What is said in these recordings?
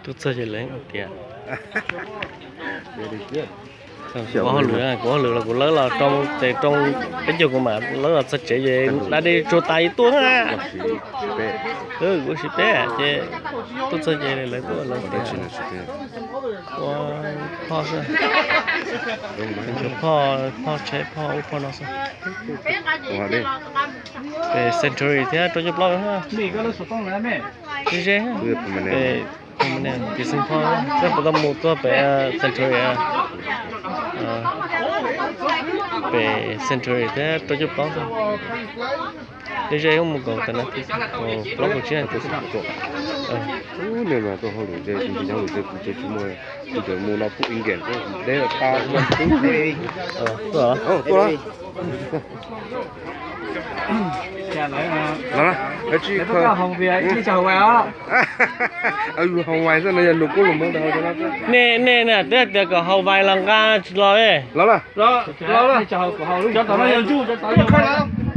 Tub txawg ces lawv tias, kuv hauj lwm, kuv hauj lwm los kuv lawb los rau tes rau peb caug kuv mam lawb los txog tsev ces dab dej tsuag tas ib tuaj na. Kuv sis peb ces tub txawg ces lawv tuaj lawv tias, ua phoj xwb, phoj, phoj tsheb phoj ub phoj no xwb. Pem Century thiab rau coj plaub ze ze. Pem Xeev Phob, koj puas tau mus tuaj pem Century, pem Century thiab rau coj plaub xwb. Ze ze mus kaum tawm na, kaum plaub kaum tsib na. Ub, nej mas tuaj hauj lwm ze, kuv nyob hauj lwm ze kuv ces tsis muaj, kuv tseem mus no pub in nkem deb ta tub. Tuaj los? Los, tsis hau vais xwb no yog nus kub lus moov. Nej, nej twb hais tias kom hau vais los nqa tsis los li. Los,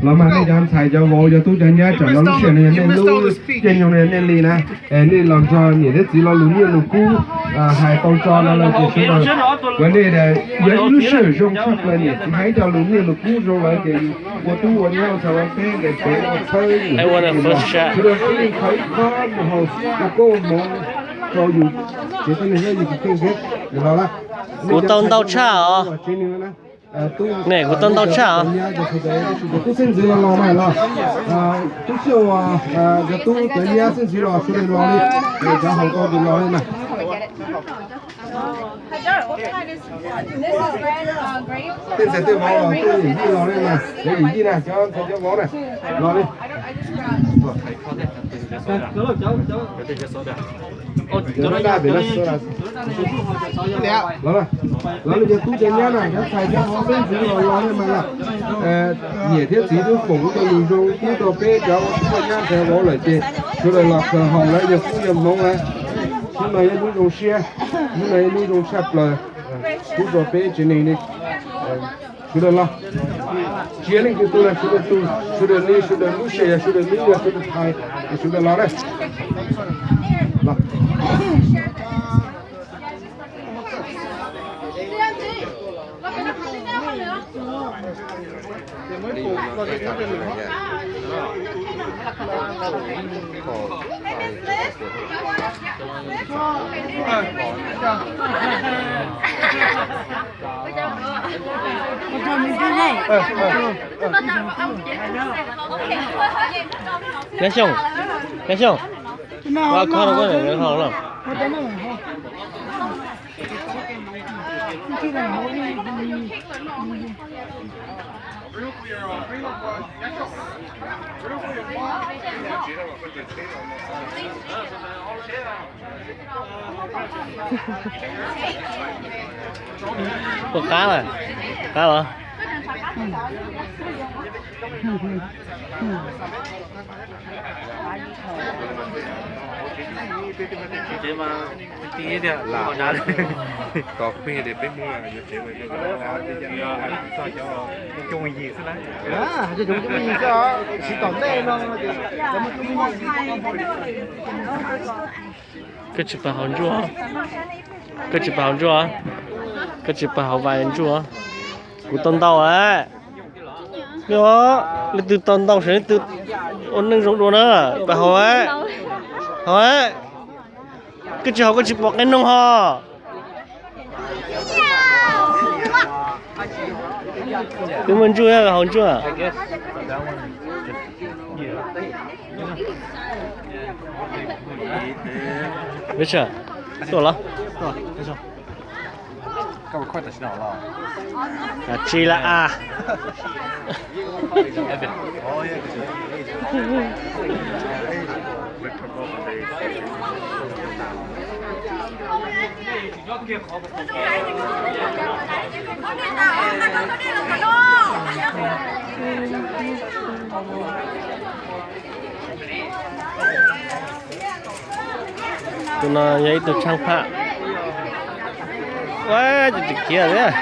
los mas nej cov ntxhais cov vauv cov tub cov nyab tsam no lub sij hawm no yog nej lub caij nyoog no yog nej li na. Nej los nrog niam thiab txiv lo lus nyiaj lus kub, hais tau tso no lawm ces sawv daws, kuv nej yog ib lub sij hawm zoo tshaj plaws, niam txiv hais cov lus nyiaj lus kub zoo lawm ces yus ua tub ua nyab ua ntxhais ua teb nqes pev ua txhawb yus. Sawv daws qhib qhov ib qho mus haus ua koob ua hmoov rau yus tsev tej neeg thiab yus tus kheej thiab. Los lawm. Kuv tau ntau tshaj os. Ne, kuv tau ntau tshaj os. Tub xeeb ntxwv los los mas los. Tub xeeb, cov tub cov nyab xeeb ntxwv los sawv daws los li. Cov haus tau ces los li mas. Tej ntxhais tej vauv los tuaj yim yij los li mas, cov yim yij na, cov ntxhais cov vauv na, los li. Los, los li cov tub cov nyab na, cov ntxhais cov vauv xeeb ntxwv los los li mas los. Niam thiab txiv twb foom tau lus zoo pub rau peb cov ua tub ua nyab ntxhais vauv lawm ces sawv daws los khaws haus lawm, yog kub yog hmoov lawm. Hnub no yog hnub zoo siab, hnub no yog hnub zoo tshaj plaws, pub rau peb tsev neeg li. Sawv daws los, tsis yog leej twg tug los sawv daws tug, sawv daws li, sawv daws lub sij hawm yog sawv daws lub, yog sawv daws thaiv, sawv daws los na. Los. Nab Xyooj, Nab Xyooj, ua khob rau koj niam haus los. Ua qab lawm, qab los. Tos peb tias peb Hmoob yuav tsev, coob yig xwb na. Tsis tom ntej no. Koj tsis pab haus ntsuab, koj tsis pab haus ntsuab, koj tsis pab haus vais ntsuab. Kuv tau ntau lawm. Leej twg tau ntau saib leej twg ua neej zoo dua na. Pab haus, haus. Koj tsis haus koj tsis pom qe noog ho. Twb muaj ntsuj, haus ntsuab. Richard, tuaj los? Tsis lawm as. Tus no yog ib tug tshaab phaj. Ua, tsis khiav thiab.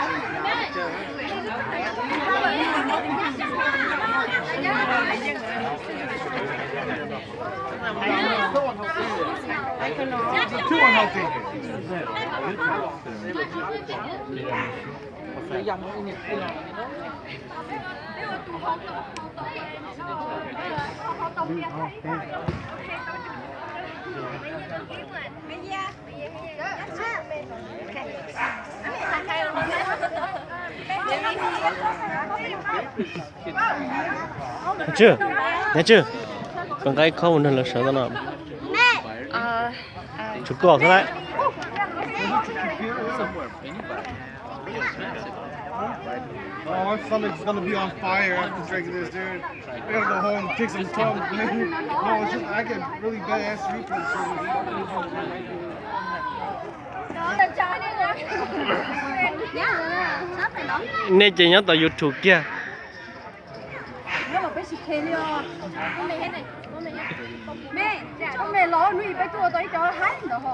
Nyob tswj, nyob tswj, koj nqa ib khob mus nrog lawv sawv tau no. Tshuav koj xwb na. Oh, my stomach's gonna be on fire after drinking this, dude. I gotta go home, take some Tums, man. No, it's just, I get really bad ass reflux. Nej ces nyob tau YouTube kiag. Me, koj me los hnub ib peb tuaj tau ib co haib ntawd ho.